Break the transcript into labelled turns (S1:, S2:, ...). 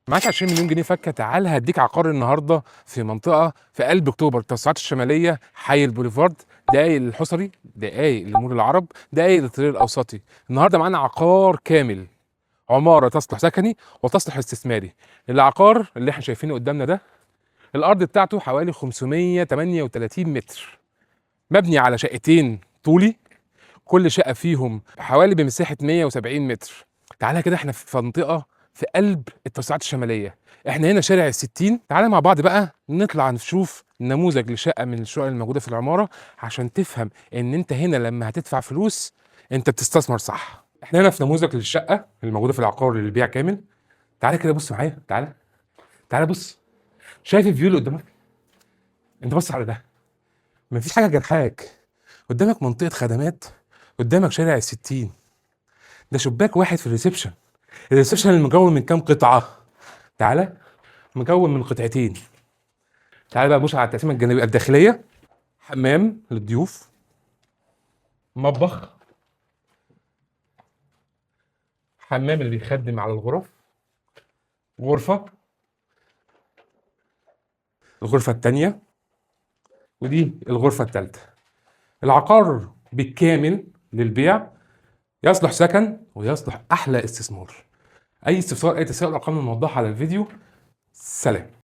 S1: معاك 20 مليون جنيه فكه. تعال هديك عقار النهارده في منطقة في قلب اكتوبر، التوسعات الشماليه، حي البوليفارد، دقايق الحصري، دقايق لمول العرب، دقايق للطريق الاوسطي. النهارده معانا عقار كامل، عمارة تصلح سكني وتصلح استثماري. العقار اللي احنا شايفينه قدامنا ده الارض بتاعته حوالي 538 متر، مبني على شقتين طولي، كل شقه فيهم حوالي بمساحة 170 متر. تعالى كده، احنا في منطقة في قلب التوسعات الشمالية، احنا هنا شارع الستين. تعالى مع بعض بقى نطلع نشوف نموذج لشقه من الشقق الموجودة في العمارة عشان تفهم ان انت هنا لما هتدفع فلوس انت بتستثمر صح. احنا هنا في نموذج للشقه الموجودة في العقار للبيع كامل. تعالى كده بص معايا، تعالى تعالى بص، شايف ال view اللي قدامك؟ انت بص على ده، مفيش حاجة جرحاك. قدامك منطقة خدمات، قدامك شارع الستين. ده شباك واحد في ال reception. ال reception المكون من كام قطعه؟ تعالى، مكون من قطعتين. تعالى بقى بص على التقسيمه الجانبية الداخلية، حمام للضيوف، مطبخ، حمام اللي بيخدم على الغرف، غرفة، الغرفة الثانية، ودي الغرفة الثالثة. العقار بالكامل للبيع، يصلح سكن ويصلح احلى استثمار. اي استفسار، اي تساؤل، ارقام الموضحة على الفيديو. سلام.